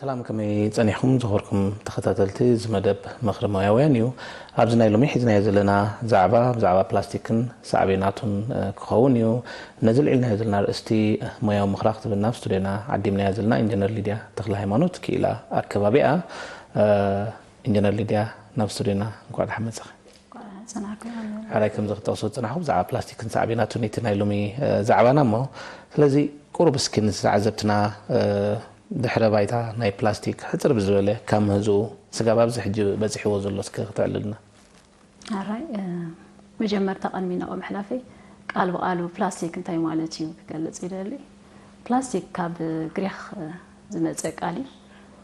ሰላም፣ ከመይ ጸኒሕኩም ዝኸበርኩም ተኸታተልቲ? እዚ መደብ ምኽሪ ሞያውያን እዩ። ኣብዚ ናይ ሎሚ ሒዝናዮ ዘለና ዛዕባ ብዛዕባ ፕላስቲክን ሳዕቤናቱን ክኸውን እዩ። ነዚ ልዒልናዮ ዘለና ኣርእስቲ ሞያዊ ምኽራ ክትብልና ኣብ ስቱድዮና ዓዲምናያ ዘለና ኢንጂነር ሊድያ ተኽለ ሃይማኖት ክኢላ ኣከባቢ እያ። ኢንጂነር ሊድያ፣ ናብ ስቱድዮና እንኳዕ ደሓን መጻኺ። ሕራይ፣ ከም ዝጠቕሶ ዝጸናሕኩ ብዛዕባ ፕላስቲክን ሳዕቤናቱን እቲ ናይ ሎሚ ዛዕባና እሞ፣ ስለዚ ቁሩብ እስኪ ንተዓዘብትና ድሕረ ባይታ ናይ ፕላስቲክ ሕጽር ብዝበለ ካብ ምህዝኡ ስጋብ ኣብዚ ሕጂ በጺሕዎ ዘሎ እስኪ ክተዕልልና። ኣራይ፣ መጀመርታ ቀድሚ ናብኡ ምሕላፈይ ቃል ብቓሉ ፕላስቲክ እንታይ ማለት እዩ ክገልጽ ይደሊ። ፕላስቲክ ካብ ግሪኽ ዝመጸ ቃል እዩ።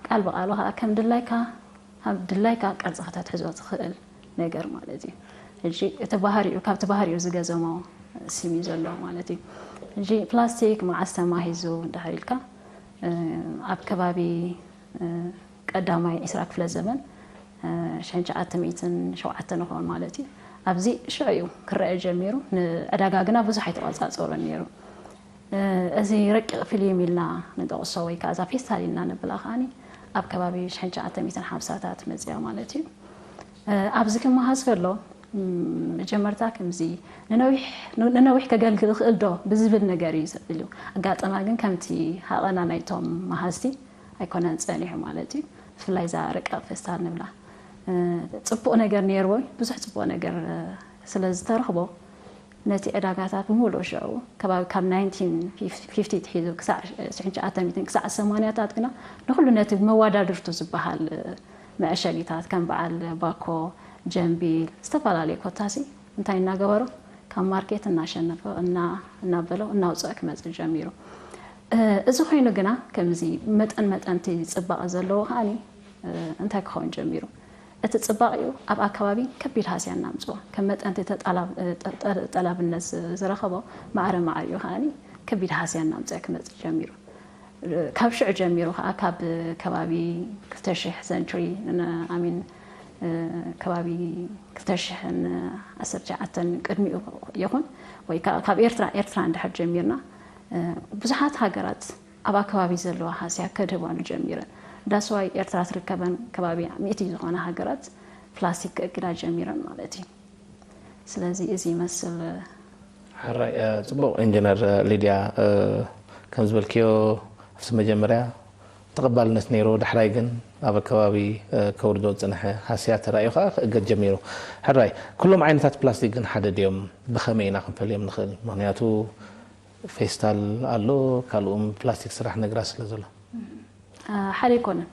ቃል ብቓሉ ከዓ ከም ድላይካ፣ ኣብ ድላይካ ቅርጺ ከተትሕዞ ትኽእል ነገር ማለት እዩ። ሕጂ እቲ ባህሪኡ፣ ካብቲ ባህሪኡ ዝገዘሞ ስም እዩ ዘለዎ ማለት እዩ። ሕጂ ፕላስቲክ መዓስ ተማሂዙ እንድሕር ኢልካ፣ ኣብ ከባቢ ቀዳማይ ዕስራ ክፍለ ዘመን ሽሕን ትሽዓተ ሚእትን ሸውዓተን ይኸውን ማለት እዩ። ኣብዚ ሽዑ እዩ ክረአ ጀሚሩ። ንዕዳጋ ግና ብዙሕ ኣይተቋጻጸሮን ነይሩ። እዚ ረቂቕ ፊልም ኢልና ንጠቕሶ ወይ ከዓ እዛ ፌስታል ኢልና ንብላ ከዓኒ ኣብ ከባቢ ሽሕን ትሽዓተ ሚእትን ሓምሳታት መጽያ ማለት እዩ። ኣብዚ ክመሃዝ ከሎ መጀመርታ ከምዚ ንነዊሕ ከገልግል ይኽእል ዶ ብዝብል ነገር እዩ ዝብል እዩ። ኣጋጠማ ግን ከምቲ ሃቐና ናይቶም መሃዝቲ ኣይኮነን ጸኒሑ ማለት እዩ። ብፍላይ እዛ ረቂቕ ፌስታል ንብላ ጽቡቕ ነገር ነይርዎ፣ ብዙሕ ጽቡቕ ነገር ስለ ዝተረኽቦ ነቲ ዕዳጋታት ብምሉኡ ሽዑ ከባቢ ካብ ናይንቲን ፊፍቲ ትሒዙ ክሳዕ ሽሕን ትሽዓተ ሚእትን ክሳዕ ሰማንያታት ግና ንኹሉ ነቲ መዋዳድርቱ ዝበሃል መዐሸጊታት ከም በዓል ባኮ፣ ጀምቢል፣ ዝተፈላለዩ ኮታሲ እንታይ እናገበሩ ካብ ማርኬት እናሸነፈ እናበለው እናውፅአ ክመፅእ ጀሚሩ። እዚ ኮይኑ ግና ከምዚ መጠን መጠንቲ ፅባቐ ዘለዎ ከዓኒ እንታይ ክኸውን ጀሚሩ? እቲ ጽባቕኡ ኣብ ኣከባቢ ከቢድ ሃስያ እናምጽኦ፣ ከም መጠን እቲ ጠላብነት ዝረኸቦ ማዕረ ማዕሪኡ ከኣ ከቢድ ሃስያ እናምጽአ ክመጽእ ጀሚሩ። ካብ ሽዑ ጀሚሩ ከኣ ካብ ከባቢ ክልተ ሽሕ ሰንቹሪ ኣሚን ከባቢ ክልተ ሽሕን ዓሰርተ ትሽዓተን ቅድሚኡ ይኹን ወይ ካብ ኤርትራ ኤርትራ እንድሕር ጀሚርና ብዙሓት ሃገራት ኣብ ኣከባቢ ዘለዋ ሃስያ ከድህባሉ ጀሚረን። ዳስዋይ ኤርትራ ትርከበን ከባቢ ሚእቲ ዝኾና ሃገራት ፕላስቲክ ክእግዳ ጀሚረን ማለት እዩ። ስለዚ እዚ ይመስል። ሕራይ፣ ጽቡቕ ኢንጂነር ሊድያ፣ ከም ዝበልክዮ ኣብቲ መጀመርያ ተቐባልነት ነይሩ፣ ዳሕራይ ግን ኣብ ኣከባቢ ከውርዶ ዝጸንሐ ሃስያ ተራእዩ ከኣ ክእገድ ጀሚሩ። ሕራይ፣ ኩሎም ዓይነታት ፕላስቲክ ግን ሓደ ድዮም? ብኸመይ ኢና ክንፈልዮም ንኽእል? ምኽንያቱ ፌስታል ኣሎ፣ ካልኡም ፕላስቲክ ስራሕ ነግራት ስለ ዘሎ። ሓደ ኣይኮነን።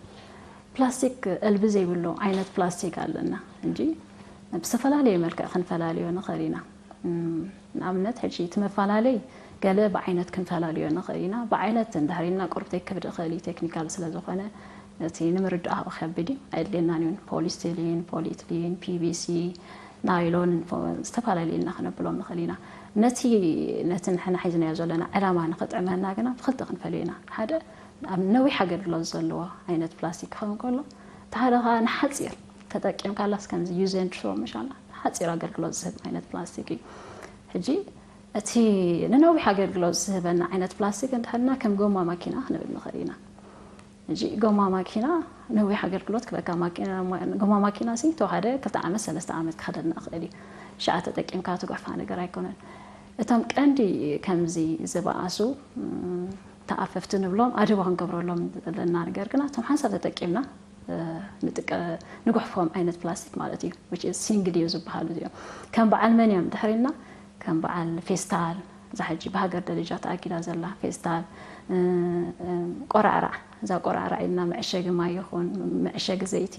ፕላስቲክ እልቢ ዘይብሉ ዓይነት ፕላስቲክ ኣለና እንጂ ብዝተፈላለየ መልክዕ ክንፈላልዮ ንኽእል ኢና። ንኣብነት ሕጂ እቲ መፈላለይ ገለ ብዓይነት ክንፈላልዮ ንኽእል ኢና። ብዓይነት እንድሕር ኢልና ቁርብተይ ክብድ እኽእል እዩ፣ ቴክኒካል ስለ ዝኾነ እቲ ንምርዳእ ከቢድ እዩ፣ ኣየድልየናን እዩ። ፖሊስቲሊን፣ ፖሊትሊን፣ ፒቪሲ፣ ናይሎን ዝተፈላለዩ ኢልና ክነብሎም ንኽእል ኢና። ነቲ ነቲ ንሕና ሒዝናዮ ዘለና ዕላማ ንኽጥዕመና ግና ብኽልተ ክንፈልዮ ኢና። ሓደ ኣብ ነዊሕ ኣገልግሎት ዘለዎ ዓይነት ፕላስቲክ ክኸውን ከሎ፣ እቲ ሓደ ከዓ ንሓፂር ተጠቂምካላስ ከምዚ use and throw መሻላ ሓፂር ኣገልግሎት ዝህብ ዓይነት ፕላስቲክ እዩ። ሕጂ እቲ ንነዊሕ ኣገልግሎት ዝህበና ዓይነት ፕላስቲክ እንተሃልና ከም ጎማ ማኪና ክንብል ንኽእል ኢና። ሕጂ ጎማ ማኪና ነዊሕ ኣገልግሎት ክበካ። ጎማ ማኪና ሲ ተወሓደ ክልተ ዓመት ሰለስተ ዓመት ክኸደልና ይኽእል እዩ። ሸዓ ተጠቂምካ ትጉሕፋ ነገር ኣይኮነን። እቶም ቀንዲ ከምዚ ዝበኣሱ ተኣፈፍቲ ንብሎም ኣደባ ክንገብረሎም ዘለና ነገር ግና እቶም ሓንሳብ ተጠቂምና ንጥቅ ንጉሕፎም ዓይነት ፕላስቲክ ማለት እዩ። ሲንግል ዩ ዝበሃሉ እዚኦም ከም በዓል መን እዮም ድሕሪና ከም በዓል ፌስታል፣ እዛ ሕጂ ብሃገር ደረጃ ተኣጊዳ ዘላ ፌስታል፣ ቆራዕራዕ፣ እዛ ቆራዕራዕ ኢልና መዐሸጊ ማይ ይኹን መዐሸጊ ዘይቲ፣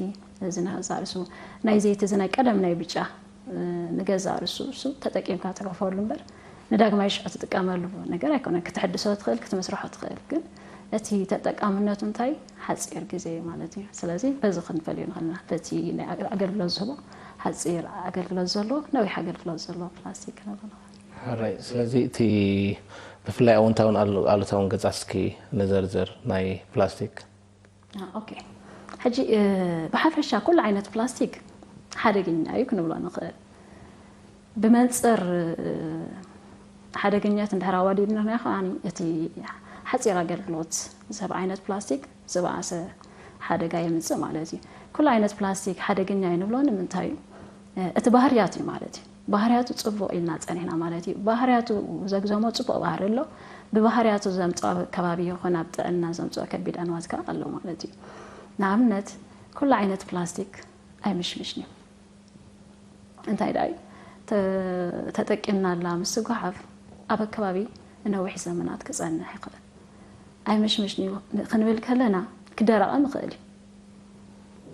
እዚ ንክዛርሱ ናይ ዘይቲ እዚ ናይ ቀደም ናይ ብጫ ንገዛ ርሱ እሱ ተጠቂምካ ትሕፈሉ እምበር ንዳግማይ ሽዑ ትጥቀመሉ ነገር ኣይኮነን። ክትሕድሶ ትኽእል፣ ክትምስርሖ ትኽእል፣ ግን እቲ ተጠቃምነቱ እንታይ ሓፂር ግዜ ማለት እዩ። ስለዚ በዚ ክንፈልዮ ንኽእል ኢና፣ በቲ ናይ ኣገልግሎት ዝህቦ ሓፂር ኣገልግሎት ዘለዎ፣ ነዊሕ ኣገልግሎት ዘለዎ ፕላስቲክ ክንብል ንኽእል። ሕራይ፣ ስለዚ እቲ ብፍላይ ኣወንታውን ኣሉ- ኣሉታውን ገጻት እስኪ ንዘርዝር ናይ ፕላስቲክ። ኦኬ፣ ሕጂ ብሓፈሻ ኩሉ ዓይነት ፕላስቲክ ሓደገኛ እዩ ክንብሎ ንኽእል። ብመንፅር ሓደገኛት እንድሕር ኣዋዲድና ከኣ እቲ ሓፂር ኣገልግሎት ዝህብ ዓይነት ፕላስቲክ ዝበኣሰ ሓደጋ የምፅእ ማለት እዩ። ኩሉ ዓይነት ፕላስቲክ ሓደገኛ እዩ ንብሎ ንምንታይ እዩ? እቲ ባህርያቱ እዩ ማለት እዩ። ባህርያቱ ፅቡቕ ኢልና ፀኒሕና ማለት እዩ። ባህርያቱ ዘግዘሞ ፅቡቕ ባህሪ ኣሎ። ብባህርያቱ ዘምፅኦ ኣብ ከባቢ ይኹን ኣብ ጥዕና ዘምፅኦ ከቢድ ዕንዋት ከዓ ኣሎ ማለት እዩ። ንኣብነት ኩሉ ዓይነት ፕላስቲክ ኣይምሽምሽን እዩ። እንታይ ደኣ እዩ? ተጠቂምናላ ምስ ስጓሓፍ ኣብ ኣከባቢ ንነዊሕ ዘመናት ክጸንሕ ይኽእል። ኣይምሽምሽን እዩ ክንብል ከለና ክደራቐም ይኽእል እዩ።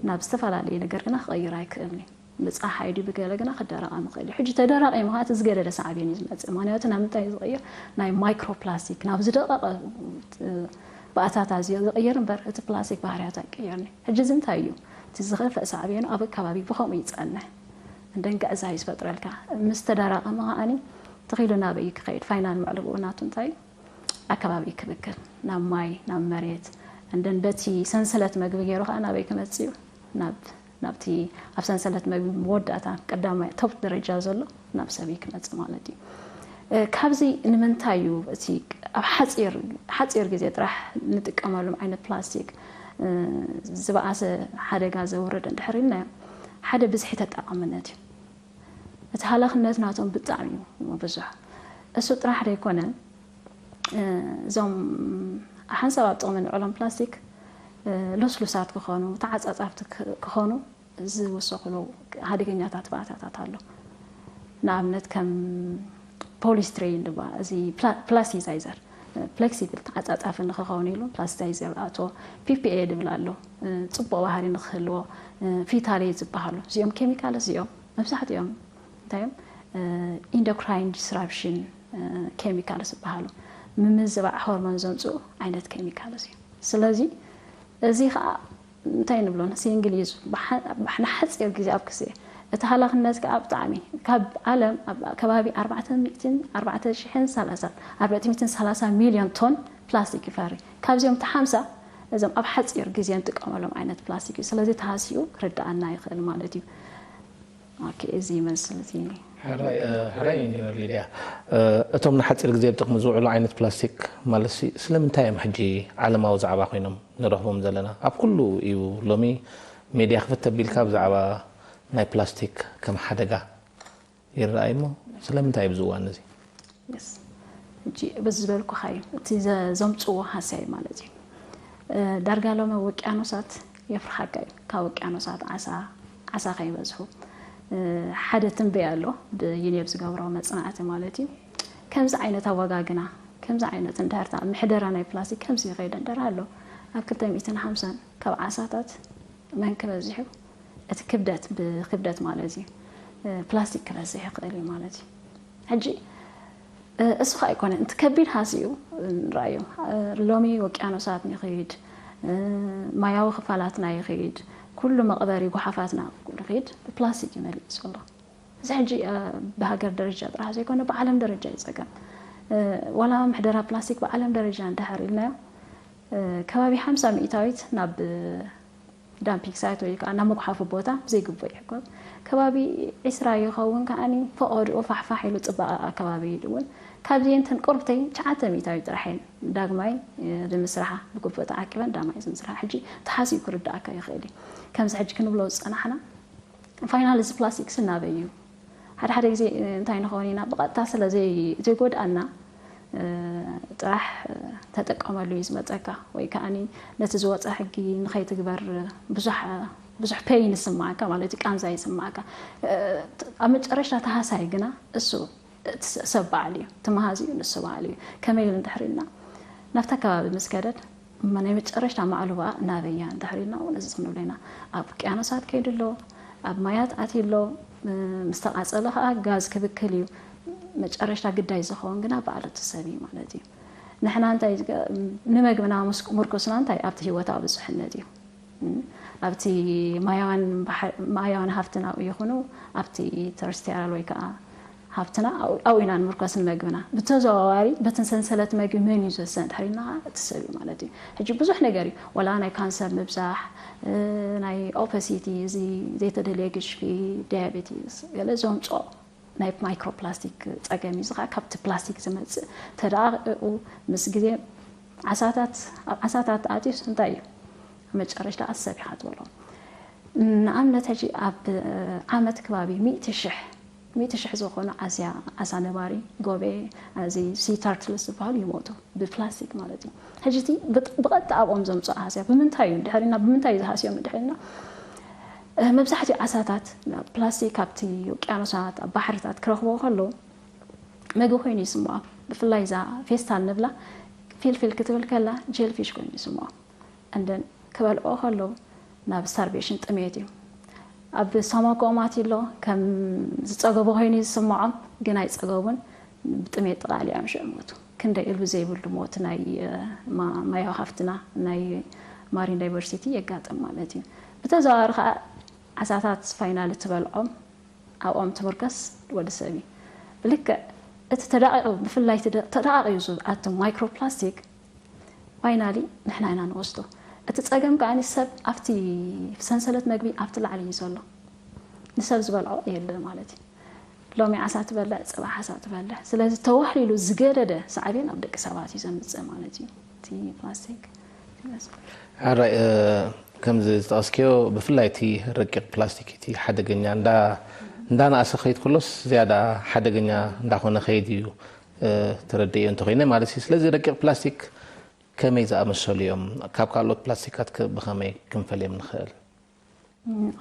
ናብ ዝተፈላለየ ነገር ግና ክቕይር ኣይክእልን እዩ። ብፀሓይ ድዩ ብገለ ግና ክደራቐም ይኽእል እዩ። ሕጂ ተደራቒሙ ከዓ እቲ ዝገደደ ሳዕቤን እዩ ዝመፅእ። ምኽንያቱ ናብ ምንታይ እዩ ዝቕየር? ናይ ማይክሮፕላስቲክ ናብ ዝደቐቐ ባእታታት እዩ ዝቕየር እምበር እቲ ፕላስቲክ ባህርያቱ ኣይቅየርን እዩ። ሕጂ እዚ እንታይ እዩ? እቲ ዝኸፍአ ሳዕቤኑ ኣብ ኣከባቢ ብኸምኡ ይጸንሕ። እንደን ግዕዛይ ዝፈጥረልካ ምስ ተደራቐመ ከዓኒ ተኺሉ ናበይ ክኸይድ ፋይናል መዕለብኡ ናቱ እንታይ ኣከባቢ ክብክል ናብ ማይ ናብ መሬት እንደን በቲ ሰንሰለት መግቢ ገይሩ ከዓ ናበይ ክመፅእ እዩ ናብ ናብቲ ኣብ ሰንሰለት መግቢ መወዳእታ ቀዳማይ ቶፕ ደረጃ ዘሎ ናብ ሰብ እዩ ክመፅእ ማለት እዩ። ካብዚ ንምንታይ እዩ እቲ ኣብ ሓፂር ግዜ ጥራሕ ንጥቀመሎም ዓይነት ፕላስቲክ ዝበኣሰ ሓደጋ ዘውርድ እንድሕር ኢልናዮ ሓደ ብዝሒ ተጠቃምነት እዩ። እቲ ሃላኽነት ናቶም ብጣዕሚ እዩ ብዙሕ። እሱ ጥራሕ ዘይኮነ እዞም ሓንሳብ ኣብ ጥቕሚ ንዕሎም ፕላስቲክ ልስሉሳት ክኾኑ ተዓፃፃፍቲ ክኾኑ ዝውሰኽሉ ሓደገኛታት ባእታታት ኣሎ። ንኣብነት ከም ፖሊስትሬን ድማ እዚ ፕላስቲሳይዘር ፍሌክሲብል ተዓፃፃፊ ንክኸውን ኢሉ ፕላስቲሳይዘር ኣቶ ፒፒኤ ድብል ኣሎ። ፅቡቕ ባህሪ ንክህልዎ ፊታሌ ዝበሃሉ እዚኦም ኬሚካል እዚኦም መብዛሕትኦም እንታይ እዮም ኢንዶክራይን ዲስራፕሽን ኬሚካል ዝበሃሉ ምምዝባዕ ሆርሞን ዘምፅኡ ዓይነት ኬሚካል እዩ። ስለዚ እዚ ከዓ እንታይ ንብሎ ንሲ እንግሊዝ ንሓፂር ግዜ ኣብ ክሲ እቲ ሃላኽነት ከዓ ብጣዕሚ ካብ ዓለም ከባቢ ኣርባዕተ ሚእትን ኣርባዕተ ሽሕን ሰላሳን ኣርባዕተ ሚእትን ሰላሳ ሚልዮን ቶን ፕላስቲክ ይፈሪ። ካብዚኦም እቲ ሓምሳ እዞም ኣብ ሓፂር ግዜ ንጥቀመሎም ዓይነት ፕላስቲክ እዩ። ስለዚ ተሃሲኡ ክርዳኣና ይኽእል ማለት እዩ። እዚ ይመስል እቲ ሕራይ ኢንጂነር ሊድያ፣ እቶም ንሓፂር ግዜ ኣብ ጥቕሚ ዝውዕሉ ዓይነት ፕላስቲክ ማለት ስለምንታይ እዮም ሕጂ ዓለማዊ ዛዕባ ኮይኖም ንረኽቦም ዘለና? ኣብ ኩሉ እዩ ሎሚ ሜድያ ክፍት ተቢልካ ብዛዕባ ናይ ፕላስቲክ ከም ሓደጋ ይረኣይ እሞ ስለምንታይ ኣብዚ እዋን እዚ? ሕጂ በዚ ዝበልኩኻ እዩ እቲ ዘምፅዎ ሃስያ እዩ ማለት እዩ። ዳርጋ ሎሚ ውቅያኖሳት የፍርሓካ እዩ ካብ ውቅያኖሳት ዓሳ ዓሳ ከይበዝሑ ሓደ ትንበያ ኣሎ ብዩኔብ ዝገብሮ መፅናዕቲ ማለት እዩ። ከምዚ ዓይነት ኣወጋግና ከምዚ ዓይነት እንድሕርታ ምሕደራ ናይ ፕላስቲክ ከምዚ ይኸይድ እንድሕር ኣሎ ኣብ ክልተ ሚእትን ሓምሳን ካብ ዓሳታት መን ክበዝሕ እዩ? እቲ ክብደት ብክብደት ማለት እዩ ፕላስቲክ ክበዝሕ ይኽእል እዩ ማለት እዩ። ሕጂ እሱ ከዓ ኣይኮነን እቲ ከቢድ ሃስዩ ንርኣዮ ሎሚ ውቅያኖሳትና ይኽይድ ማያዊ ክፋላትና ይኽይድ ኩሉ መቕበሪ ጓሓፋትና ይኽይድ ብፕላስቲክ እዩ መሊኡ ዘሎ። እዚ ሕጂ ብሃገር ደረጃ ጥራሕ ዘይኮነ ብዓለም ደረጃ እዩ ፀገም። ዋላ ምሕደራ ፕላስቲክ ብዓለም ደረጃ እንድሕር ኢልናዮ ከባቢ ሓምሳ ሚእታዊት ናብ ዳምፒንግ ሳይት ወይ ከዓ ናብ መጉሓፊ ቦታ ብዘይግቡእ ይሕኮት። ከባቢ ዒስራ ይኸውን ከዓኒ ፈቐድኡ ፋሕፋሕ ኢሉ ፅባቐ ኣከባቢ ኢሉ እውን ካብዚአን ተን ቁርብተይ ትሽዓተ ሚእታዊት ጥራሕ እየን ዳግማይ ዝምስርሓ ብግቡእ ተዓቂበን ዳግማይ ዝምስርሓ ሕጂ ተሓሲቡ ክርዳእካ ይኽእል እዩ። ከምዚ ሕጂ ክንብሎ ዝፀናሕና ፋይናል እዚ ፕላስቲክስ ናበይ እዩ? ሓደ ሓደ ግዜ እንታይ ንኸውን ኢና ብቐጥታ ስለ ዘይጎድኣና ጥራሕ ተጠቀመሉ እዩ ዝመፀካ ወይ ከዓ ነቲ ዝወፀ ሕጊ ንኸይትግበር ብዙሕ ፔይን ይስማዓካ ማለት እዩ ቃንዛ ይስማዓካ ኣብ መጨረሽታ ተሃሳይ ግና እሱ ሰብ በዓል እዩ ትመሃዝ እዩ ንሱ በዓል እዩ ከመይ ኢሉ እንድሕር ኢልና ናብታ ከባቢ ምስ ከደድ እማ ናይ መጨረሽታ ማዕልቦኣ ናበይ እያ እንድሕር ኢልና እውን እዚ ክንብሎ ኢና ኣብ ውቅያኖሳት ከይዱ ኣሎ ኣብ ማያት ኣትዩ ኣሎ ምስ ተቓፀለ ከዓ ጋዝ ክብክል እዩ መጨረሽታ ግዳይ ዝኸውን ግና በዓል እቲ ሰብ እዩ ማለት እዩ ንሕና እንታይ ንምግብና ምርኩስና እንታይ ኣብቲ ህይወታዊ ብዙሕነት እዩ ኣብቲ ማያውያን ሃፍትና ይኹኑ ኣብቲ ተርስቲያል ወይ ከዓ ሃፍትና ኣብኡ ኢና ንምርኮስ ንመግብና ብተዘዋዋሪ በትን ሰንሰለት መግቢ መን እዩ ዘሰን ድሕሪና እቲ ሰብ እዩ ማለት እዩ ሕጂ ብዙሕ ነገር እዩ ወላ ናይ ካንሰር ምብዛሕ ናይ ኦፐሲቲ እዚ ዘይተደልየ ግሽፊ ዲያቤቲስ ገለ ዘምፅኦ ናይ ማይክሮፕላስቲክ ፀገም እዩ ዝኸዓ ካብቲ ፕላስቲክ ዝመፅእ ተደኣቂቁ ምስ ግዜ ዓሳታት ኣብ ዓሳታት ኣትዩስ እንታይ እዩ መጨረሽታ ኣሰብ ኢኻ ትበሎ። ንኣብነት ሕጂ ኣብ ዓመት ከባቢ ሚእቲ ሽሕ ሚእቲ ሽሕ ዝኾኑ ዓስያ ዓሳ ነባሪ ጎቤ፣ እዚ ሲ ታርትልስ ዝበሃሉ ይሞቱ ብፕላስቲክ ማለት እዩ። ሕጂ እቲ ብጥ- ብቐጥታ ኣብኦም ዘምፅኦ ሃስያ ብምንታይ እዩ ድሕሪና ብምንታይ እዩ ዝሃስዮም ድሕሪና? መብዛሕትኡ ዓሳታት ፕላስቲክ ካብቲ ውቅያኖሳት ኣብ ባሕርታት ክረኽቦ ከሎ ምግቢ ኮይኑ ይስምዖ። ብፍላይ እዛ ፌስታል ንብላ ፊልፊል ክትብል ከላ ጀልፊሽ ኮይኑ ይስምዖ። እንደን ክበልዖ ከለዉ ናብ ስታርቬሽን ጥሜት እዩ። ኣብ ሳማኮኦም ኣትዩ ኣሎ ከም ዝጸገቡ ኮይኑ እዩ ዝስምዖም፣ ግን ኣይጸገቡን። ብጥሜት ተቓሊዖም ሽዑ ሞቱ። ክንደይ እልቢ ዘይብሉ ሞት ናይ ማያዊ ሃፍትና ናይ ማሪን ዳይቨርሲቲ የጋጥም ማለት እዩ። ብተዘዋዋሪ ከዓ ዓሳታት ፋይናል እትበልዖም ኣብኦም ትምርኮስ ወዲ ሰብ እዩ። ብልክዕ እቲ ተዳቂቑ ብፍላይ ተዳቂቑ ዝኣቱ ማይክሮፕላስቲክ ፋይናሊ ንሕና ኢና ንወስዶ። እቲ ጸገም ከኣ ሰብ ኣብቲ ሰንሰለት መግቢ ኣብቲ ላዕሊ እዩ ዘሎ። ንሰብ ዝበልዖ የለ ማለት እዩ። ሎሚ ዓሳ ትበልዕ፣ ጽባሕ ዓሳ ትበልዕ። ስለዚ ተዋህሊሉ ዝገደደ ሳዕቤን ኣብ ደቂ ሰባት እዩ ዘምጽእ ማለት እዩ። እቲ ፕላስቲክ ሕራይ ከምዚ ዝጠቐስክዮ ብፍላይ እቲ ረቂቕ ፕላስቲክ እቲ ሓደገኛ እንዳነኣሰ ከይድ ከሎስ ዝያዳ ሓደገኛ እንዳኾነ ከይድ እዩ ተረድዮ እንተኮይነ ማለት እዩ። ስለዚ ረቂቕ ፕላስቲክ ከመይ ዝኣመሰሉ እዮም? ካብ ካልኦት ፕላስቲካት ብኸመይ ክንፈልዮም ንኽእል?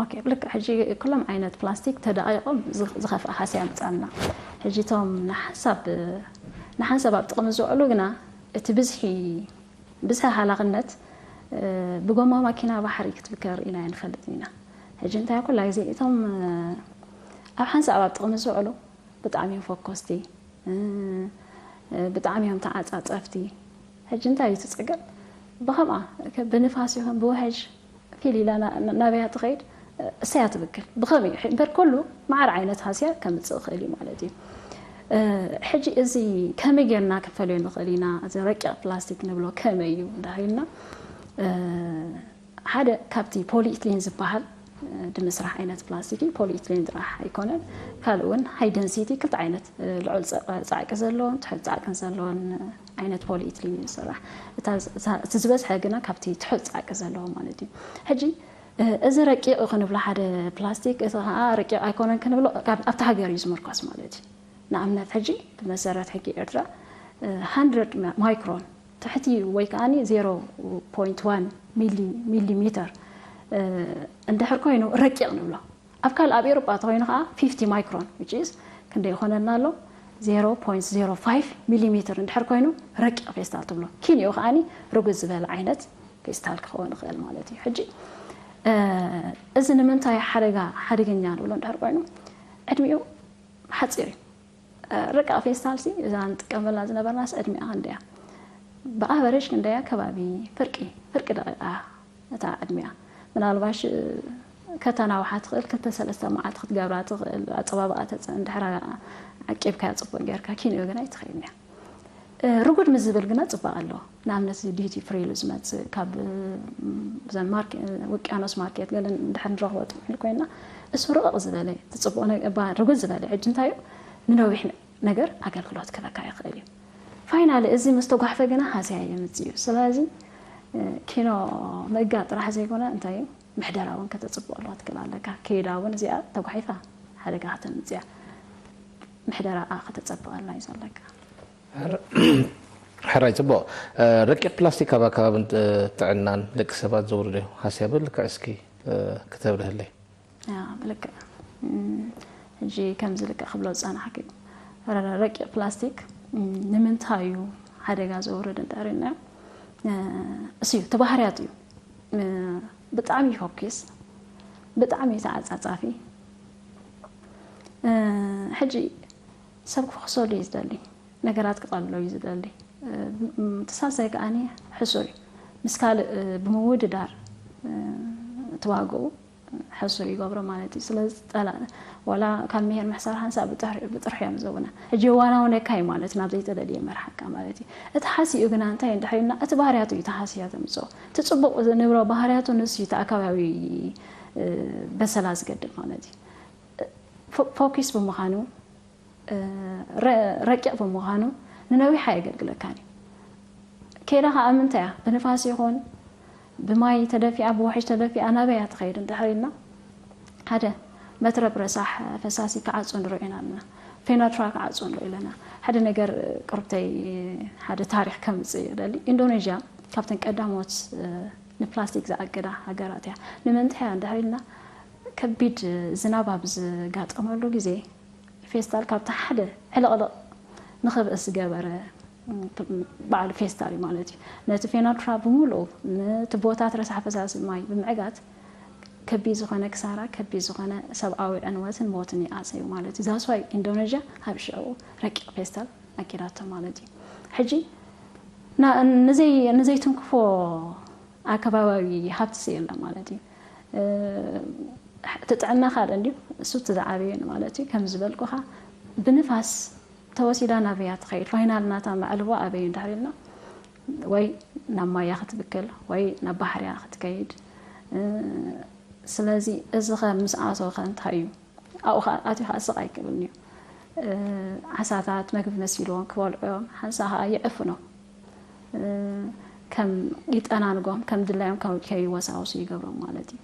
ኦኬ፣ ብልክዕ ሕጂ ኩሎም ዓይነት ፕላስቲክ ተዳቂቆም ዝኸፍአ ሃስያ ምጻና። ሕጂ እቶም ንሓንሳብ ንሓንሳብ ኣብ ጥቕሚ ዝውዕሉ ግና እቲ ብዝሒ ብዝሒ ሃላኽነት ብጎማ ማኪና ባሕሪ ክትብከር ኢና ንፈልጥ ኢና። ሕጂ እንታይ ኩላ ግዜ እቶም ኣብ ሓንሳብ ኣብ ጥቕሚ ዝውዕሉ ብጣዕሚ እዮም ፈኮስቲ፣ ብጣዕሚ እዮም ተዓፃፀፍቲ። ሕጂ እንታይ እዩ እቲ ፀገም? ብኸምኣ ብንፋስ ይኹን ብውሕጅ ፊል ኢላ ናበያ ትኸይድ እሰያ ትብክል። ብኸምኡ እምበር ኩሉ ማዕረ ዓይነት ሃስያ ከምፅእ ይኽእል እዩ ማለት እዩ። ሕጂ እዚ ከመይ ጌርና ክንፈልዮ ንኽእል ኢና? እዚ ረቂቕ ፕላስቲክ ንብሎ ከመይ እዩ እንድሕር ኢልና ሓደ ካብቲ ፖሊኢትሊን ዝበሃል ድምስራሕ ዓይነት ፕላስቲክ እዩ። ፖሊኢትሊን ጥራሕ ኣይኮነን፣ ካልእ እውን ሃይ ደንሲቲ ክልተ ዓይነት ልዑል ፃዕቂ ዘለዎን ትሑት ፃዕቅን ዘለዎን ዓይነት ፖሊኢትሊን እዩ ዝስራሕ። እቲ ዝበዝሐ ግና ካብቲ ትሑት ፃዕቂ ዘለዎ ማለት እዩ። ሕጂ እዚ ረቂቕ ክንብሎ ሓደ ፕላስቲክ እቲ ከዓ ረቂቕ ኣይኮነን ክንብሎ ኣብቲ ሃገር እዩ ዝምርኮስ ማለት እዩ። ንኣብነት ሕጂ ብመሰረት ሕጊ ኤርትራ ሃንድረድ ማይክሮን ትሕቲ ወይ ከዓ ዜሮ ፖይንት ዋን ሚሊ ሚሊሜተር እንድሕር ኮይኑ ረቂቕ ንብሎ። ኣብ ካልእ ኣብ ኤውሮጳ ተኮይኑ ከዓ ፊፍቲ ማይክሮን which is ክንደይ ይኾነና ኣሎ? ዜሮ ፖይንት ዜሮ ፋይቭ ሚሊሜተር እንድሕር ኮይኑ ረቂቕ ፌስታል ትብሎ። ኪንኡ ከዓ ርጉድ ዝበለ ዓይነት ፌስታል ክኸውን ይኽእል ማለት እዩ። ሕጂ እዚ ንምንታይ ሓደጋ ሓደገኛ ንብሎ እንድሕር ኮይኑ ዕድሚኡ ሓፂር እዩ። ረቃቕ ፌስታል ሲ እዛ ንጥቀመላ ዝነበርናስ ዕድሚኣ ክንደያ ብኣቨሬጅ ክንደያ ከባቢ ፍርቂ ፍርቂ ደቂቃ እታ ዕድሚኣ ምናልባሽ ከተናውሓ ትኽእል ክልተ ሰለስተ መዓልቲ ክትገብራ ትኽእል ኣፀባብኣ እንድሕር ዓቂብካያ ፅቡቅ ጌርካ ኪንኡ ግን ኣይትኽእልን እያ። ርጉድ ምስ ዝብል ግና ፅባቐ ኣለዎ። ንኣብነት እዚ ዲቲ ፍሪ ኢሉ ዝመፅእ ካብ እዘን ውቅያኖስ ማርኬት ገለ እንድሕር ንረኽቦ ጥምሒል ኮይና እሱ ርቕቕ ዝበለ እቲ ፅቡቕ ርጉድ ዝበለ ሕጂ እንታይ እዩ ንነዊሕ ነገር ኣገልግሎት ክበካ ይኽእል እዩ። ፋይናሊ እዚ ምስ ተጓሕፈ ግና ሃስያ የምፅእ እዩ። ስለዚ ኪኖ ምእጋ ጥራሕ ዘይኮነ እንታይ እዩ ምሕደራ እውን ከተፅብቐሉ ክትክእል ኣለካ። ከይዳ እውን እዚኣ ተጓሒፋ ሓደጋ ከተምፅያ ምሕደራኣ ከተፀብቐላ እዩ ዘለካ። ሕራይ ፅቡቕ። ረቂቕ ፕላስቲክ ኣብ ኣከባብን ጥዕናን ደቂ ሰባት ዘውርዶ ሃስያ ብልክዕ እስኪ ክተብርህለይ። ብልክዕ ሕጂ ከምዚ ልክዕ ክብሎ ዝፀናሕኪ ረቂቕ ፕላስቲክ ንምንታይ እዩ ሓደጋ ዘውርድ እንተሪና እሱ እዩ ተባህርያት እዩ። ብጣዕሚ ፎኪስ ብጣዕሚ ተዓፃፃፊ ሕጂ ሰብ ክፈክሰሉ እዩ ዝደሊ። ነገራት ክቐልሎ እዩ ዝደሊ። እቲ ሳልሳይ ከዓኒ ሕሱር እዩ። ምስ ካልእ ብምውድዳር እቲ ዋግኡ ሕሱር ይገብሮ ማለት እዩ። ስለዚ ጠላ ዋላ ካብ ምሄር ምሕሳር ሓንሳእ ብጥርሑ እዮም ዘውና። ሕጂ የዋናውነካ እዩ ማለት ናብ ዘይተደልየ መርሓካ ማለት እዩ። እቲ ሓሲኡ ግና እንታይ እንድሕር ኢልና እቲ ባህርያቱ እዩ እቲ ሓስያ ዘምፅኦ። እቲ ፅቡቕ ንብሎ ባህርያቱ ንሱ እዩ እቲ ኣካባቢ በሰላ ዝገድል ማለት እዩ። ፎኪስ ብምዃኑ ረቂቕ ብምዃኑ ንነዊሕ ኣየገልግለካን እዩ። ከይዳ ከዓ ምንታይ እያ ብንፋስ ይኹን ብማይ ተደፊኣ፣ ብውሕጅ ተደፊኣ ናበይ እያ ትኸይድ እንድሕር ኢልና፣ ሓደ መትረብ ረሳሕ ፈሳሲ ክዓጹ ንርኢ ኢና ኣለና። ፌናትራ ክዓጹ ንርኢ ኣለና። ሓደ ነገር ቅርብተይ፣ ሓደ ታሪኽ ከምጽእ ይደሊ። ኢንዶኔዥያ ካብተን ቀዳሞት ንፕላስቲክ ዝኣገዳ ሃገራት እያ። ንምንታይ እያ እንድሕር ኢልና፣ ከቢድ ዝናብ ኣብ ዝጋጠመሉ ግዜ ፌስታል ካብቲ ሓደ ዕልቕልቕ ንኽብእስ ዝገበረ በዓል ፌስታል እዩ ማለት እዩ። ነቲ ፌናትራ ብምሉኡ፣ ነቲ ቦታት ረሳሕ ፈሳሲ ማይ ብምዕጋት ከቢድ ዝኾነ ክሳራ፣ ከቢድ ዝኾነ ሰብኣዊ ዕንወትን ሞትን ይኣሰዩ ማለት እዩ። ዛስዋይ ኢንዶኔዥያ ኣብ ሽዑ ረቂቕ ፌስታል ኣኪዳቶ ማለት እዩ። ሕጂ ንዘይትንክፎ ኣከባባዊ ሃብትስ የለን ማለት እዩ። እቲ ጥዕና ካልእ እንድዩ፣ እሱ እቲ ዝዓበየ ማለት እዩ። ከም ዝበልኩኻ ብንፋስ ተወሲዳ ናበያ ትኸይድ፣ ፋይናል ናታ መዕልቦ ኣበይ እንድሕር ኢልና፣ ወይ ናብ ማያ ክትብክል ወይ ናብ ባሕርያ ክትከይድ። ስለዚ እዚ ኸ ምስ ኣተወ ኸ እንታይ እዩ? ኣብኡ ኸዓ ኣትዩ ኸዓ ስቕ ኣይክብልን እዩ። ዓሳታት መግቢ መሲልዎም ክበልዑ እዮም፣ ሓንሳእ ኸዓ ይዕፍኖም። ከም ይጠናንጎም፣ ከም ድላዮም ከም ከይወሳወሱ ይገብሮም ማለት እዩ።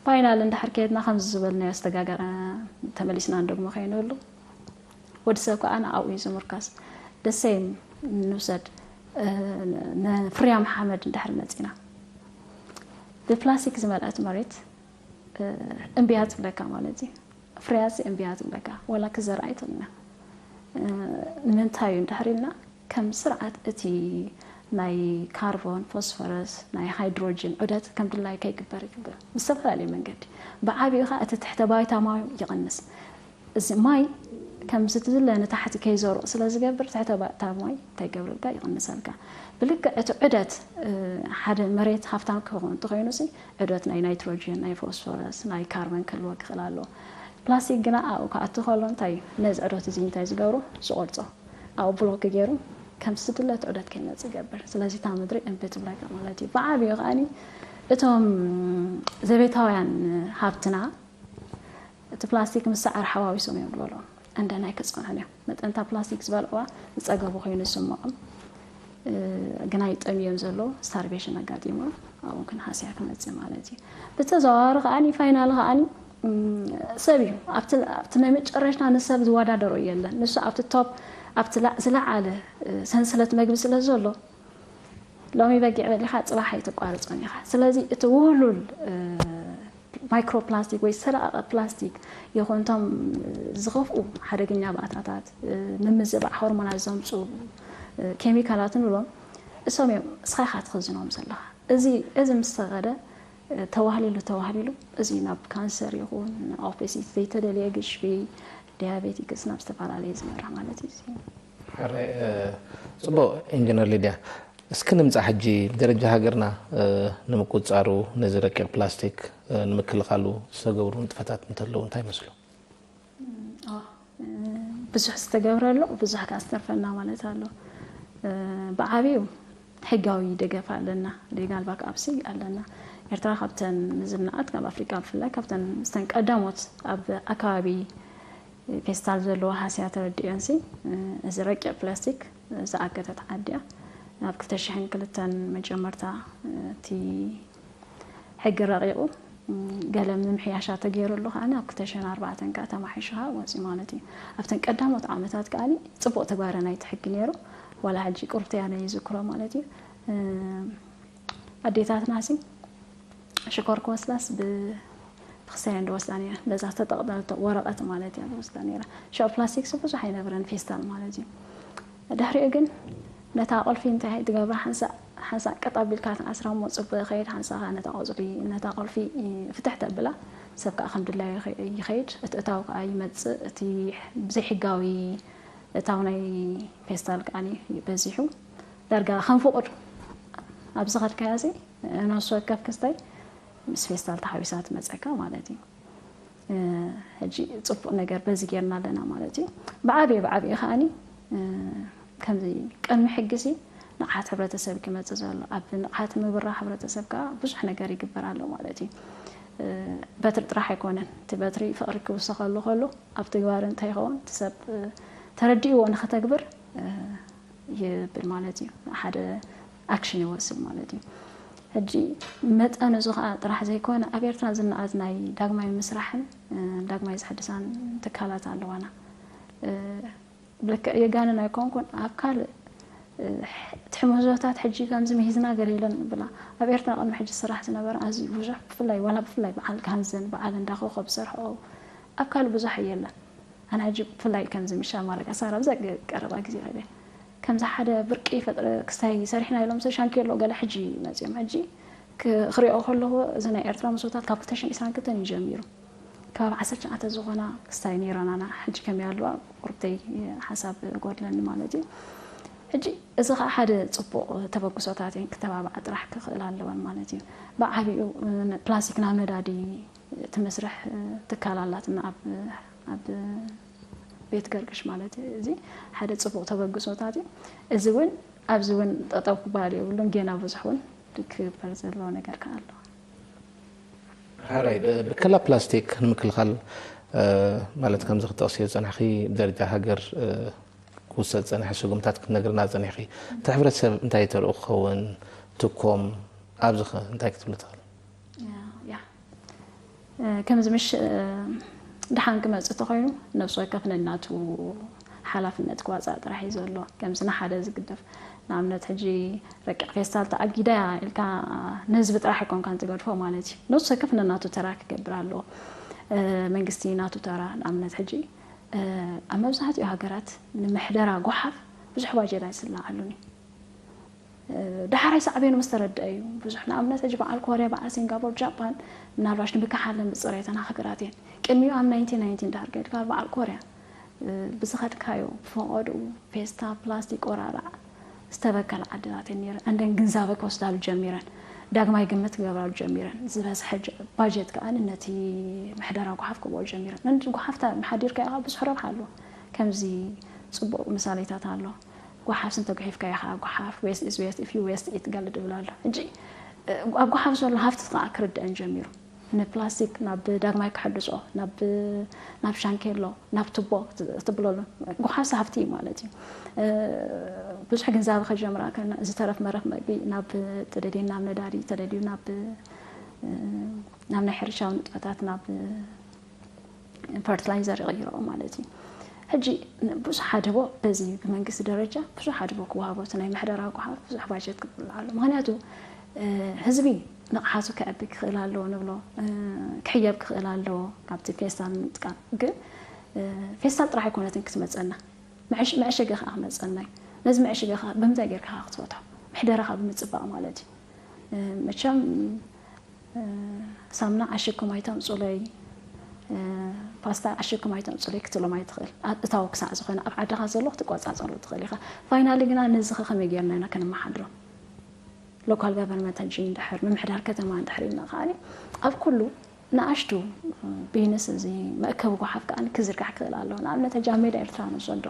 ፋይናል እንድሕር ከየድና ከምዚ ዝበልናዮ ዝተጋገረ ተመሊስና እንደግሞ ከይንህሉ፣ ወዲ ሰብ ከዓ ንኣብኡ እዩ ዝምርካስ። ደሰይም ንውሰድ፣ ንፍርያም ሓመድ እንድሕር መፂና፣ ብፕላስቲክ ዝመልአት መሬት እምብያ ትብለካ ማለት እዩ። ፍርያት እምብያ ትብለካ፣ ወላ ክዘርኣ ኣይትኽእልና። ንምንታይ እዩ እንድሕር ኢልና፣ ከም ስርዓት እቲ ናይ ካርቦን፣ ፎስፈረስ፣ ናይ ሃይድሮጅን ዑደት ከም ድላይ ከይግበር ይግበር ብዝተፈላለየ መንገዲ። ብዓብዩ ኸዓ እቲ ትሕተ ባይታ ማይ ይቕንስ። እዚ ማይ ከም ዝድለ ንታሕቲ ከይዘርኡ ስለ ዝገብር፣ ትሕተ ባእታ ማይ እንታይ ይገብረልካ? ይቕንሰልካ። ብልክዕ እቲ ዑደት፣ እ፣ ሓደ መሬት ሃፍታም ክኸውን እንተኾይኑ ሲ፣ ዑደት ናይ ናይትሮጅን፣ ናይ ፎስፎረስ፣ ናይ ካርበን ክህልወካ ይኽእል ኣሎ። ፕላስቲክ ግና ኣብኡ ክኣቱ ከሎ እንታይ እዩ? ነዚ ዑደት እዚ እንታይ ዝገብሮ? ዝቖርጾ። ኣብኡ ብሎክ ገይሩ ከም ዝድለ እቲ ዑደት ከይመጽእ ይገብር። ስለዚ እታ ምድሪ እምቢ ትብለካ ማለት እዩ። ብዓብዩ ከኣኒ እቶም ዘቤታውያን ሃብትና እቲ ፕላስቲክ ምስ ሰዓር ሓዋዊሶም እዮም ዝበልዑ። እንደናይ ክጸንሑን እዮም። መጠን እታ ፕላስቲክ ዝበልዕዋ ዝጸገቡ ኮይኑ ዝስምዖም፣ እ፣ ግና ይጠምዮም ዘለዉ፣ ስታርቬሽን ኣጋጢሞም፣ ኣብኡ ግን ሃስያ ክመጽእ ማለት እዩ። ብተዘዋዋሪ ከኣኒ፣ ፋይናሊ ከኣኒ፣ እም፣ ሰብ እዩ። ኣብቲ፣ ኣብቲ ናይ መጨረሽታ ንሰብ ዝወዳደሮ የለን። ንሱ ኣብቲ ቶፕ፣ ኣብቲ ላ-፣ ዝለዓለ፣ እ፣ ሰንሰለት መግቢ ስለ ዘሎ፣ ሎሚ በጊዕ በሊኻ ጽባሕ ኣይትቋርጾን ኢኻ። ስለዚ እቲ ውህሉል፣ እ፣ ማይክሮፕላስቲክ ወይ ዝተለቐቐ ፕላስቲክ ይኹን እቶም ዝኸፍኡ ሓደገኛ ባእታታት፣ እ፣ ምምዝባዕ ሆርሞናት ዘምጽኡ፣ እ፣ ኬሚካላት ንብሎም፣ እሶም እዮም እስኻ ኢኻ ትኽዝኖም ዘለኻ። እዚ፣ እዚ ምስ ተኸደ፣ እ፣ ተዋህሊሉ፣ ተዋህሊሉ እዚ ናብ ካንሰር ይኹን ኦቤሲቲ፣ ዘይተደልየ ግሽፊ፣ ዲያቤቲክስ ናብ ዝተፈላለየ ዝመርሕ ማለት እዩ። ሕራይ፣ እ፣ ጽቡቕ ኢንጂነር ሊድያ። እስኪ ንምጻእ ሕጂ ብደረጃ ሃገርና፣ እ፣ ንምቁጽጻሩ ነዚ ረቂቕ ፕላስቲክ፣ እ፣ ንምክልኻሉ ዝተገብሩ ንጥፈታት እንተለዉ እንታይ ይመስሉ? እም፣ ኣዎ፣ እ፣ ብዙሕ ዝተገብረ ኣሎ፣ ብዙሕ ከኣ ዝተርፈና ማለት ኣሎ። እ፣ ብዓብዩ ሕጋዊ ደገፍ ኣለና፣ ሌጋል ባክኣፕሲ ኣለና። ኤርትራ ካብተን ዝነኣት፣ ካብ ኣፍሪቃ ብፍላይ ካብተን ዝተን ቀዳሞት ኣብ ኣከባቢ ፌስታል ዘለዎ ሃስያ ተረዲኦንሲ፣ እዚ ረቂቕ ፕላስቲክ ዝኣገተት ዓዲ እያ። ኣብ ክልተ ሽሕን ክልተን መጀመርታ እቲ ሕጊ ረቂቑ፣ ገለ ምምሕያሻ ተገይሩሉ ከኣ ኣብ ክልተ ሽሕን ኣርባዕተን ከኣ ተማሒሹ ከኣ ወፂኡ ማለት እዩ። ኣብተን ቀዳሞት ዓመታት ከኣ ፅቡቕ ተግባረ ናይቲ ሕጊ ነይሩ። ዋላ ሕጂ ቁርብቲ እያ ነይዝክሮ ማለት እዩ። ኣዴታትና ሲ ሽኮር ክወስዳስ ብ-፣ ብክሳየን ዝወስዳ ነይረን። በዛ ዝተጠቕለለት ወረቐት ማለት እያ ዝወስዳ ነይራ። ሽዑ ፕላስቲክ ሲ ብዙሕ ኣይነበረን፣ ፌስታል ማለት እዩ። ድሕሪኡ ግን ነታ ቁልፊ እንታይ ትገብራ? ሓንሳእ፣ ሓንሳእ ቀጥ ኣቢልካ ትኣስራ እሞ ጽቡቕ ይኸይድ፣ ሓንሳእ ከኣ ነታ ቆጽሊ፣ ነታ ቁልፊ ፍትሕ ተብላ፣ ሰብ ከኣ ከም ድላዩ ይኸ-፣ ይኸይድ፣ እቲ እታው ከኣ ይመጽእ፣ እቲ ብዘይሕጋዊ እታው ናይ ፌስታል ከኣ በዚሑ፣ ዳርጋ ከም ፍቑድ ኣብ ዝኸድካዮ ሲ ነፍሲ ወከፍ ክስታይ ምስ ፌስታል ተሓዊሳ ትመጸካ ማለት እዩ። እ፣ ሕጂ ጽቡቕ ነገር በዚ ጌርና ኣለና ማለት እዩ። ብዓብዩ፣ ብዓብዩ ከኣኒ፣ እ፣ ከምዚ ቅድሚ ሕጊ ሲ ንቕሓት ሕብረተሰብ ክመጽእ ዘሎ፣ ኣብ ንቕሓት ምብራህ ሕብረተሰብ ከኣ ብዙሕ ነገር ይግበር ኣሎ ማለት እዩ። እ፣ በትሪ ጥራሕ ኣይኮነን፣ እቲ በትሪ ፍቕሪ ክውሰኸሉ ከሎ ኣብ ተግባር እንታይ ይኸውን? እቲ ሰብ፣ እ፣ ተረዲእዎ ንኸተግብር፣ እ፣ ይብል ማለት እዩ። ሓደ ኣክሽን ይወስድ ማለት እዩ። ሕጂ መጠን እዚ ከዓ ጥራሕ ዘይኮነ ኣብ ኤርትራ ዝነኣድ ናይ ዳግማይ ምስራሕን እ፣ ዳግማይ ዝሕድሳን ትካላት ኣለዋና። እ፣ ብልክዕ የጋንን ኣይኮንኩን ኣብ ካልእ እ፣ ትሕምዞታት ሕጂ ከምዚ ምሂዝና ገለ ኢለን ብላ ኣብ ኤርትራ ቅድሚ ሕጂ ስራሕ ዝነበረ ኣዝዩ ብዙሕ ብፍላይ ዋላ ብፍላይ በዓል ጋንዘን በዓል እንዳኮኸብ ዝሰርሖ ኣብ ካልእ ብዙሕ የለን። ኣነ ሕጂ ብፍላይ ከምዚ ምሻ ማረጋ ሳራ ብዛ ቀረባ ግዜ ከደ ከምዚ ሓደ ብርቂ ፈጥረ ክስታይ ሰሪሕና ኢሎም ሰብ ሻንኬሎ ገለ ሕጂ መፅኦም ሕጂ ክ- ክሪኦ ከለዎ እዚ ናይ ኤርትራ መስዋእታት ካብ ክልተ ሽሕን ዕስራን ክልተን እዩ ጀሚሩ። ከባቢ ዓሰርተ ሸውዓተ ዝኾና ክስታይ ነይረናና ሕጂ ከመይ ኣለዋ ቁርብተይ ሓሳብ ጎድለኒ ማለት እዩ። ሕጂ እዚ ከዓ ሓደ ፅቡቕ ተበግሶታት እየን ክተባብዓ ጥራሕ ክኽእል ኣለወን ማለት እዩ። ብዓብኡ ፕላስቲክ ናብ ነዳዲ ትመስርሕ ትካል ኣላትና ኣብ ኣብ ቤት ገርግሽ ማለት እዩ። እዚ ሓደ ፅቡቕ ተበግሶታት እዩ። እዚ እውን ኣብዚ እውን ጠጠው ክበሃል የብሉን። ጌና ብዙሕ እውን ክግበር ዘለዎ ነገር ከዓ ኣሎ። ሕራይ ብከላ ፕላስቲክ ንምክልኻል ማለት ከምዚ ክጠቕስዮ ዝፀናሕኺ ብደረጃ ሃገር ክውሰድ ዝፀንሐ ስጉምታት ክትነግርና ፀኒሕኺ እቲ ሕብረተሰብ እንታይ ተርኡ ክኸውን ትኮም ኣብዚ እንታይ ክትብሉ ትኽእል? ከምዚ ምሽ ድሓን ክመፅእ ተኮይኑ ነብሲ ወከፍ ነናቱ ሓላፍነት ክዋፃእ ጥራሕ እዩ ዘሎ። ከምዚ ንሓደ ዝግደፍ ንኣብነት ሕጂ ረቂቕ ፌስታል ተኣጊዳ ኢልካ ንህዝቢ ጥራሕ ኣይኮንካን ትገድፎ ማለት እዩ። ነብሲ ወከፍ ነናቱ ተራ ክገብር ኣለዎ። መንግስቲ ናቱ ተራ ንኣብነት ሕጂ ኣብ መብዛሕትኡ ሃገራት ንምሕደራ ጓሓፍ ብዙሕ ባጀት ኣይስለዓሉን እዩ። ዳሕራይ ሳዕቤኑ ምስ ተረድአ እዩ ብዙሕ ንኣብነት ሕጂ በዓል ኮርያ በዓል ሲንጋፖር ጃፓን ምናልባሽ ንምክሓለን ብፅሬተን ሃገራት እየን ቅድሚኡ ኣብ ናይንቲን ናይንቲን ዳር ገድካ በዓል ኮርያ ብዝኸድካዮ ብፈቐድኡ ፌስታ ፕላስቲክ ቆራራዕ ዝተበከለ ዓድታት እየን ነይረን እንደን ግንዛበ ክወስዳሉ ጀሚረን ዳግማይ ግምት ክገብራሉ ጀሚረን ዝበዝሐ ባጀት ከዓ ነቲ ምሕደራ ጓሓፍ ክብኦ ጀሚረን ነቲ ጓሓፍታ መሓዲርካ ኢኻ ብዙሕ ረብሓ ኣለዎ ከምዚ ፅቡቕ ምሳሌታት ኣሎ ጓሓፍ ስንተ ጉሒፍካ ኢኻ ጓሓፍ waste is waste if you waste it ገለ ድብል ኣሎ ሕጂ ኣብ ጓሓፍ ዘሎ ሃፍቲ ከዓ ክርድአን ጀሚሩ ንፕላስቲክ ናብ ዳግማይ ክሕድሶ ናብ ናብ ሻንኬሎ ናብ ቱቦ ክትብለሉ ጓሓፍ ሃፍቲ እዩ ማለት እዩ ብዙሕ ግንዛበ ከጀምራ ከና ዝተረፍ መረፍ መግቢ ናብ ጥደዴን ናብ ነዳዲ ተደልዩ ናብ ናብ ናይ ሕርሻዊ ንጥፈታት ናብ ፈርትላይዘር ይቕይረኦ ማለት እዩ ሕጂ ብዙሕ ሓደቦ በዚ ብመንግስቲ ደረጃ ብዙሕ ሓደቦ ክወሃቦ እቲ ናይ ምሕደራ ጓሓፍ ብዙሕ ባጀት ክብሉ ኣሎ ምክንያቱ ህዝቢ ንቕሓቱ ከዕቢ ክኽእል ኣለዎ ንብሎ ክሕየብ ክኽእል ኣለዎ ካብቲ ፌስታል ምጥቃም ግን ፌስታል ጥራሕ ኣይኮነትን ክትመፀና መዕሸገ ከዓ ክመፀና እዩ ነዚ መዕሸገ ከዓ ብምንታይ ጌርካ ክትፈትሖ ምሕደራኻ ብምፅባቕ ማለት እዩ መቸም ሳምና ዓሽኩም ኣይተምፁለይ ፓስታ ዓሽኩም ኣይተምፁለይ ክትሎም ኣይትኽእል እታዊ ክሳዕ ዝኾነ ኣብ ዓድኻ ዘሎ ክትቆፃፀሩ ትኽእል ኢኻ ፋይናሊ ግና ነዚ ከመይ ጌርና ኢና ከነመሓድሮ ሎካል ጋቨርንመንት ሕጂ እንድሕር ምምሕዳር ከተማ እንድሕር ኢልና ከዓ ኣብ ኩሉ ንኣሽቱ ቢዝነስ እዚ መእከቢ ጓሓፍ ከዓ ክዝርጋሕ ክኽእል ኣለዎ ንኣብነት ሕጂ ኣብ ሜዳ ኤርትራ ንወስዶ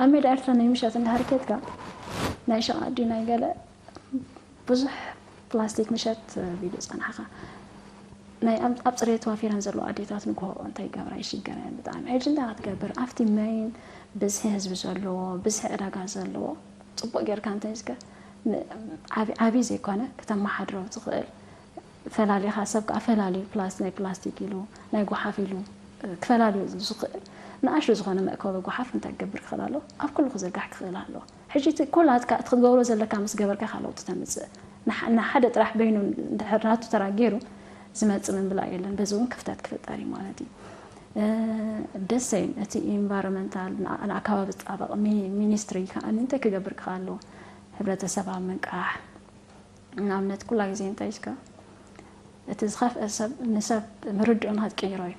ኣብ ሜዳ ኤርትራ ናይ ምሸት እንድሕር ኬድካ ናይ ሸቓ ድዩ ናይ ገለ ብዙሕ ፕላስቲክ ምሸት ቢሉ ፀናሕኻ ናይ ኣብ ፅሬት ተዋፊረን ዘለዎ ኣዴታት ንግሆ እንታይ ይገብራ ይሽገራ እየን ብጣዕሚ ሕጂ እንታይ ክትገብር ኣብቲ መይን ብዝሒ ህዝቢ ዘለዎ ብዝሒ ዕዳጋ ዘለዎ ፅቡቅ ጌርካ እንተይዝከ ዓብይ ዘይኮነ ከተመሓድሮ ትኽእል ፈላሊኻ ሰብ ከዓ ፈላልዩ ፕላስ ናይ ፕላስቲክ ኢሉ ናይ ጓሓፍ ኢሉ ክፈላልዩ ዝኽእል ንኣሽቱ ዝኾነ መእከቢ ጓሓፍ እንታይ ክገብር ክኽእል ኣሎ ኣብ ኩሉ ክዝርጋሕ ክኽእል ኣሎ ሕጂ እቲ ኩላትካ እቲ ክትገብሮ ዘለካ ምስ ገበርካ ኢኻ ለውጢ ተምፅእ ንሓደ ጥራሕ በይኑ እንድሕር ናቱ ተራ ገይሩ ዝመፅእ ምንብላ የለን በዚ እውን ክፍተት ክፍጠር እዩ ማለት እዩ ደሰይን እቲ ኢንቫይሮንመንታል ንኣከባቢ ዝጣበቕ ሚኒስትሪ ከዓ እንታይ ክገብር ክኽእል ኣለዎ ሕብረተሰብ ኣብ ምንቃሕ ንኣብነት ኩላ ግዜ እንታይ ኢልካ እቲ ዝኸፍአ ሰብ ንሰብ ምርድኡ ንክትቅይሮ እዩ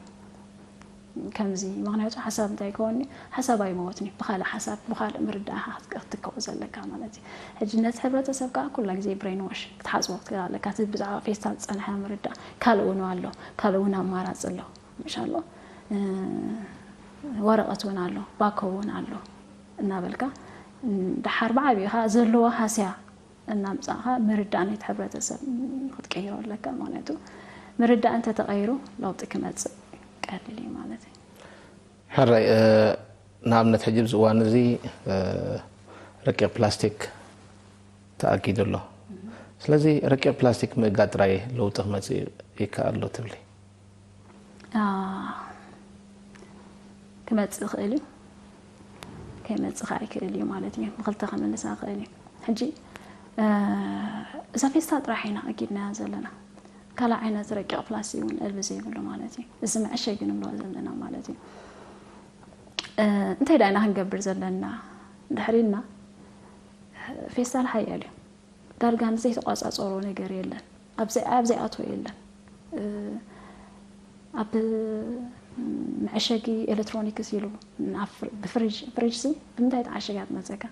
ከምዚ ምክንያቱ ሓሳብ እንታይ ከወኒ ሓሳብ ኣይመወትኒ ብካልእ ሓሳብ ብካልእ ምርዳእካ ክትከው ዘለካ ማለት እዩ ሕጂ ነቲ ሕብረተሰብ ከዓ ኩላ ግዜ ብሬንዋሽ ክትሓፅቦ ክትክእል ኣለካ እቲ ብዛዕባ ፌስታል ዝፀንሐ ምርዳእ ካልእ እውን ኣሎ ካልእ እውን ኣማራፂ ኣሎ ምሻሎ ወረቐት እውን ኣሎ ባኮ እውን ኣሎ እናበልካ ድሓር ብዓብኻ ዘለዎ ሃስያ እናምፃእኻ ምርዳእ ናይቲ ሕብረተሰብ ክትቀይሮ ኣለካ ማለቱ ምርዳእ እንተተቐይሩ ለውጢ ክመፅእ ቀሊል እዩ ማለት እዩ ሕራይ ንኣብነት ሕጂ ብዚ እዋን እዚ ረቂቕ ፕላስቲክ ተኣጊዱ ኣሎ ስለዚ ረቂቕ ፕላስቲክ ምእጋድ ጥራይ ለውጢ ክመጽእ ይከኣል ዶ ትብሊ? ክመፅእ ይኽእል እዩ፣ ከይመፅእ ከዓ ይክእል እዩ ማለት እዩ። ብክልተ ክምልሳ ይኽእል እዩ። ሕጂ እዛ ፌስታል ጥራሕ ኢና ኣጊድናያ ዘለና። ካልእ ዓይነት ረቂቕ ፕላስቲክ እውን ዕልቢ ዘይብሉ ማለት እዩ። እዚ መዐሸጊ ንብሎ ዘለና ማለት እዩ። እንታይ ዳ ኢና ክንገብር ዘለና? ድሕሪልና ፌስታል ሓያል እዩ። ዳርጋ ንዘይተቋፃፀሮ ነገር የለን። ኣብ ዘይኣትዎ የለን። ኣብ መዐሸጊ ኤሌክትሮኒክስ ኢሉ ብፍሪጅ ሲ ብምንታይ ተዓሽጋ ትመፀካ?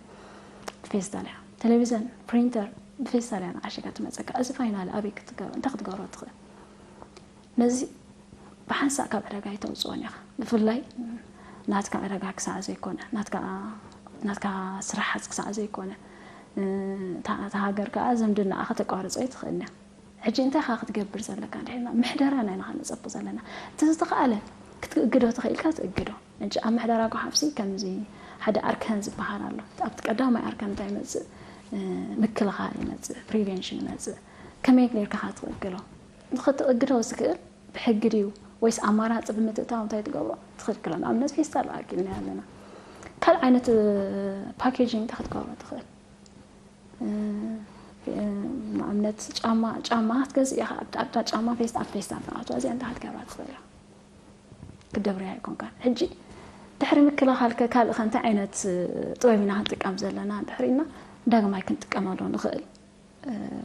ብፌስታል እያ። ቴሌቪዘን፣ ፕሪንተር ብፌስታል እያ ተዓሽጋ ትመፀካ። እዚ ፋይናሊ ኣበይ ክትገብሮ እንታይ ክትገብሮ ትኽእል? ነዚ ብሓንሳእ ካብ ዕዳጋ ኣይተውፅኦን ኢኻ። ብፍላይ ናትካ ዕዳጋ ክሳዕ ዘይኮነ ናትካ ስራሓት ክሳዕ ዘይኮነ እታ ሃገር ከዓ ዝምድናኣ ከተቋርፆ ኣይትኽእልን እያ። ሕጂ እንታይ ኻ ክትገብር ዘለካ ድሕና ምሕደራ ናይ ንኻ ንፀቡ ዘለና እቲ ዝተኽኣለ ክትእግዶ ተኽኢልካ ትእግዶ። ሕጂ ኣብ ምሕደራ ጓሓፍሲ ከምዚ ሓደ ኣርከን ዝበሃል ኣሎ። ኣብቲ ቀዳማይ ኣርከን እንታይ ይመፅእ? ምክልኻል ይመፅእ፣ ፕሪቨንሽን ይመፅእ። ከመይ ጌርካ ኻ ትቕግሎ? ንኽትቕግዶ ዝኽእል ብሕጊ ድዩ ወይስ ኣማራፂ ብምትእታው እንታይ ትገብሮ ትኽልክሎ? ንኣብነት ፌስታል ኣኪልና ኣለና። ካልእ ዓይነት ፓኬጂንግ እንታይ ክትገብሮ ትኽእል? ንኣብነት ጫማ ጫማ ክትገዝእ ኢኻ። ኣብታ ጫማ ፌስታ ኣብ ፌስታል ትኣትዋ እዚኣ እንታይ ክትገብራ ትኽእል ኢኻ? ክትደብርያ ኣይኮንካን። ሕጂ ድሕሪ ምክልኻልከ ካልእ ከ እንታይ ዓይነት ጥበብ ኢና ክንጥቀም ዘለና? ድሕሪና ዳግማይ ክንጥቀመሉ ንኽእል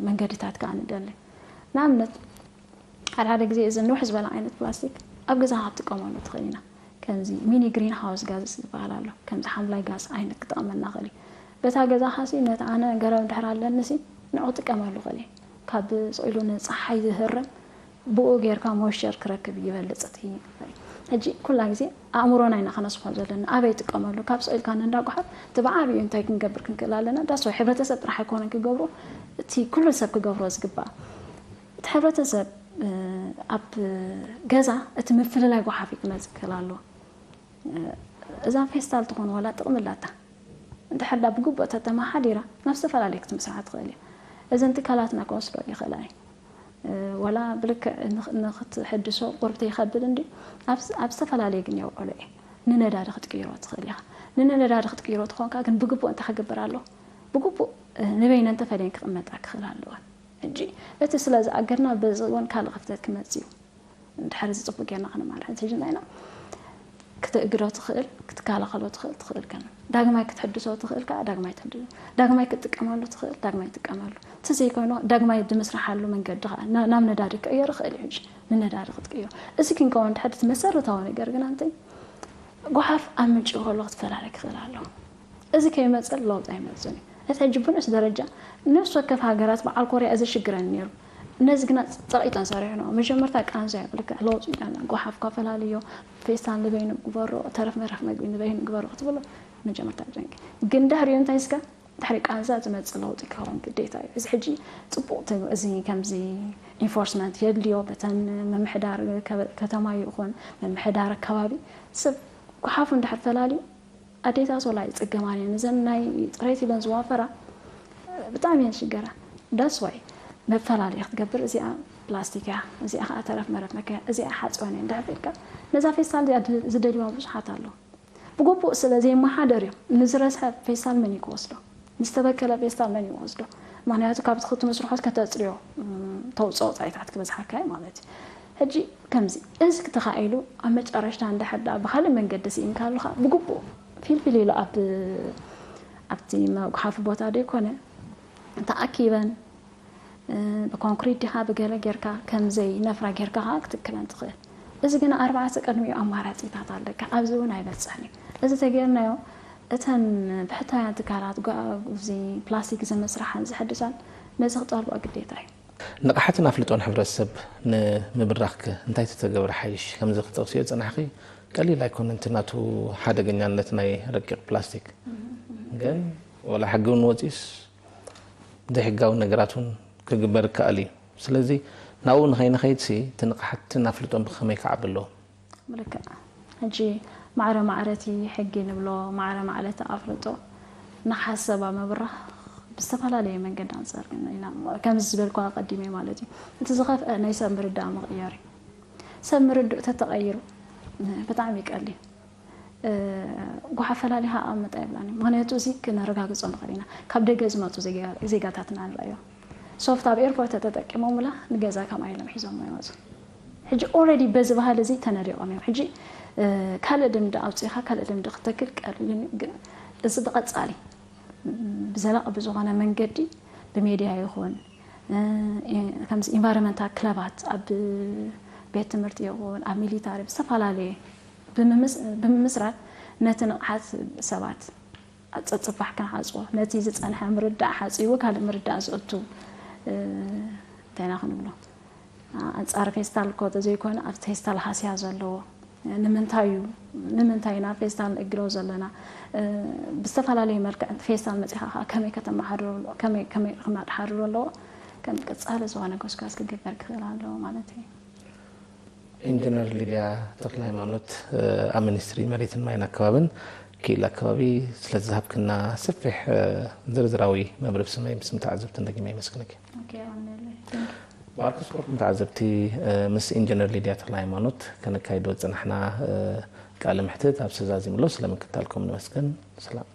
መንገድታት ከዓ ንደሊ። ንኣብነት ሓደ ሓደ ግዜ እዚ ንውሕ ዝበለ ዓይነት ፕላስቲክ ኣብ ገዛኻ ክትጥቀመሉ ትኽእል ኢና። ከምዚ ሚኒ ግሪን ሃውስ ጋዝስ ዝበሃል ኣሎ። ከምዚ ሓምላይ ጋዝ ዓይነት ክጠቕመና ይኽእል እዩ። በታ ገዛኻ ሲ ነቲ ኣነ ገረብ እንድሕር ኣለኒ ሲ ንዑ ክጥቀመሉ ይኽእል እየ። ካብ ስቕ ኢሉ ንፀሓይ ዝህረም ብኡ ጌርካ ሞይስቸር ክረክብ ይበልፅ እቲ ሕጂ ኩላ ግዜ ኣእምሮና ኢና ከነስፍሖ ዘለና ኣበይ ጥቀመሉ ካብ ስቕ ኢልካ ነንዳ ጓሓፍ እቲ ብዓብዩ እንታይ ክንገብር ክንክእል ኣለና ዳስ ወይ ሕብረተሰብ ጥራሕ ኣይኮነን ክገብሩ እቲ ኩሉ ሰብ ክገብሮ ዝግባእ እቲ ሕብረተሰብ ኣብ ገዛ እቲ ምፍልላይ ጓሓፍ ክመፅእ ክእል ኣለዎ እዛ ፌስታል ትኾን ዋላ ጥቕሚ ኣላታ እንድሕር ዳ ብግቡእ ተተመሓዲራ ናብ ዝተፈላለየ ክትምስርሓ ትኽእል እያ። እዘን ትካላትና ክወስዶ ይኽእላ እየ። ዋላ ብልክዕ ንኽትሕድሶ ቁርብ ተይኸብድ እንዲ ኣብ ዝተፈላለየ ግን የውዕሎ እየ። ንነዳዲ ክትቅይሮ ትኽእል ኢኻ። ንነዳዲ ክትቅይሮ ትኾንካ ግን ብግቡእ እንታይ ክግበር ኣለዎ? ብግቡእ ንበይነን ተፈልየን ክቕመጣ ክኽእል ኣለወን። ሕጂ እቲ ስለ ዝኣገድና በዚ እውን ካልእ ክፍተት ክመጽእ እዩ። እንድሕር እዚ ፅቡቅ ጌርና ክንመርሕ እንተጀመርና ክትእግዶ ትኽእል ክትከላኸሎ ትኽእል ትኽእል ከ ዳግማይ ክትሕድሶ ትኽእል ከዓ ዳግማይ ትሕድሶ ዳግማይ ክትጥቀመሉ ትኽእል ዳግማይ ትጥቀመሉ እቲ ዘይኮይኑ ዳግማይ ድምስራሓሉ መንገዲ ከዓ ናብ ነዳዲ ክቅየር ይኽእል እዩ ንነዳዲ ክትቅይሮ እዚ ክንከውን ድሕር እቲ መሰረታዊ ነገር ግን ኣንተ ጓሓፍ ኣብ ምንጭ ከሎ ክትፈላለ ክኽእል ኣለዎ እዚ ከይመፀ ለውጢ ኣይመፅን እዩ። እቲ ሕጂ ብንእስ ደረጃ ነፍሲ ወከፍ ሃገራት በዓል ኮርያ እዚ ሽግረን ነይሩ። ነዚ ግና ፀቒጠን ሰሪሕንኦ። መጀመርታ ቃንዛ እዩ ልክዕ ለውጢ ኢለና ጓሓፍ ካ ፈላልዮ ፌስታል ንበይኑ ግበሮ ተረፍ መረፍ መግቢ ንበይኑ ግበሮ ክትብሎ መጀመርታ ጨንቂ ግን ድሕሪኡ እንታይ ስካ ድሕሪ ቃንዛ ዝመፅእ ለውጢ ክኸውን ግዴታ እዩ። እዚ ሕጂ ፅቡቕ እዚ ከምዚ ኢንፎርስመንት የድልዮ በተን ምምሕዳር ከተማ ይኹን ምምሕዳር ኣከባቢ ሰብ ጓሓፉ እንድሕር ፈላልዩ ኣዴታት ወላ ይፅገማን እየን እዘን ናይ ፅሬት ኢለን ዝዋፈራ ብጣዕሚ እየን ዝሽገራ that's why መፈላለይ ክትገብር እዚኣ ፕላስቲክ እያ እዚኣ ከዓ ተረፍ መረፍ መከያ እዚኣ ሓፂወን እየን ድሕር ኢልካ ነዛ ፌስታል እዚኣ ዝደልይዋ ብዙሓት ኣለዉ ብግቡእ ስለ ዘይመሓደር እዩ ንዝረስሐ ፌስታል መን እዩ ክወስዶ ንዝተበከለ ፌስታል መን እዩ ክወስዶ ምክንያቱ ካብቲ ክትምስርሖ ከተፅርዮ ተውፅኦ ወፃኢታት ክበዝሓካ እዩ ማለት እዩ ሕጂ ከምዚ እዚ ክተኻኢሉ ኣብ መጨረሽታ እንድሕር ደኣ ብኻልእ መንገዲ ስኢንካ ኣለኻ ብግቡእ ፊልፊል ኢሉ ኣብ ኣብቲ መጉሓፊ ቦታ ዶ ይኮነ ተኣኪበን ብኮንክሪት ዲኻ ብገለ ጌርካ ከምዘይ ነፍራ ጌርካ ከዓ ክትክለን ትኽእል እዚ ግን ኣርባዕተ ቅድሚኡ ኣማራፂታት ኣለካ ኣብዚ እውን ኣይበፅሕን እዩ እዚ ተገይርናዮ እተን ብሕታውያን ትካላት እዚ ፕላስቲክ ዝምስራሓን ዝሕድሳን ነዚ ክጠልቦ ግዴታ እዩ ንቕሓትን ኣፍልጦን ሕብረተሰብ ንምብራኽከ እንታይ ተተገብረ ሓይሽ? ከምዚ ክጠቕስዮ ዝጸናሕኺ ቀሊል ኣይኮነን እቲ ናቱ ሓደገኛነት ናይ ረቂቕ ፕላስቲክ። ግን ወላ ሕጊ እውን ወጺኡስ ዘይሕጋዊ ነገራት እውን ክግበር ይከኣል እዩ። ስለዚ ናብኡ ንኸይንኸይድሲ እቲ ንቕሓትን ኣፍልጦን ብኸመይ ክዓቢ ኣለዎ? ብልክዕ ሕጂ ማዕረ ማዕረ እቲ ሕጊ ንብሎ ማዕረ ማዕረ እቲ ኣፍልጦ ንሓሳብ ኣብ ምብራኽ ብዝተፈላለየ መንገዲ ኣንጻር ኢና፣ ከምዚ ዝበልኩ ኣቐዲመ ማለት እዩ። እቲ ዝኸፍአ ናይ ሰብ ምርዳእ ምቕያር እዩ። ሰብ ምርድኡ ተተቐይሩ ብጣዕሚ ይቀል እዩ። ጓሓ ፈላሊኻ ኣብ መጣ የብላን እዩ። ምክንያቱ እዚ ክነረጋግጾ ንኽእል ኢና። ካብ ደገ ዝመፁ ዜጋታትና ንረኣዮ። ሶፍት ኣብ ኤርፖርት ተጠቂሞምላ ንገዛ ከም ኣይሎም ሒዞሞ ይመፁ። ሕጂ ኦልሬዲ በዚ ባህል እዚ ተነዲቆም እዮም። ሕጂ ካልእ ልምዲ ኣውፂኻ ካልእ ልምዲ ክተክል ቀሊል ግን እዚ ብቐፃሊ ብዘላቂ ብዝኾነ መንገዲ ብሜድያ ይኹን ከምዚ ኢንቫይሮንመንታል ክለባት ኣብ ቤት ትምህርቲ ይኹን ኣብ ሚሊታሪ ብዝተፈላለየ ብምምስራት ነቲ ንቕሓት ሰባት ኣፀፅባሕ ክንሓፅቦ ነቲ ዝፀንሐ ምርዳእ ሓፂቡ ካልእ ምርዳእ ዝእቱ እንታይ ኢና ክንብሎ ኣንፃር ፌስታል እኮ ተዘይኮነ ኣብ ፌስታል ሃስያ ዘለዎ ንምንታይ እዩ ንምንታይ ኢና ፌስታል ንእግሮ ዘለና ብዝተፈላለየ መልክዕ ፌስታል መፂኻ ከዓ ከመይ ከተመሓድሮ ከመይ ከመይ ኢልኩም ኣድሓድሮ ኣለዎ ከም ቀፃሊ ዝኾነ ጎስጓስ ክግበር ክኽእል ኣለዎ ማለት እዩ ኢንጂነር ሊድያ ተክለ ሃይማኖት ኣብ ሚኒስትሪ መሬትን ማይን ኣከባብን ክኢላ ኣከባቢ ስለዝሃብክና ሰፊሕ ዝርዝራዊ መብርህ ስመይ ምስ ተዓዘብትን ደጊመ የመስግነኪ። ማርኮስ ኮርኩም ተዓዘብቲ ምስ ኢንጂነር ሊድያ ተክለ ሃይማኖት ከነካይዶ ዝፀናሕና ቃለ ምሕትት ኣብ ሰዛዚምሎ ስለምክታልኩም ንመስገን። ሰላም።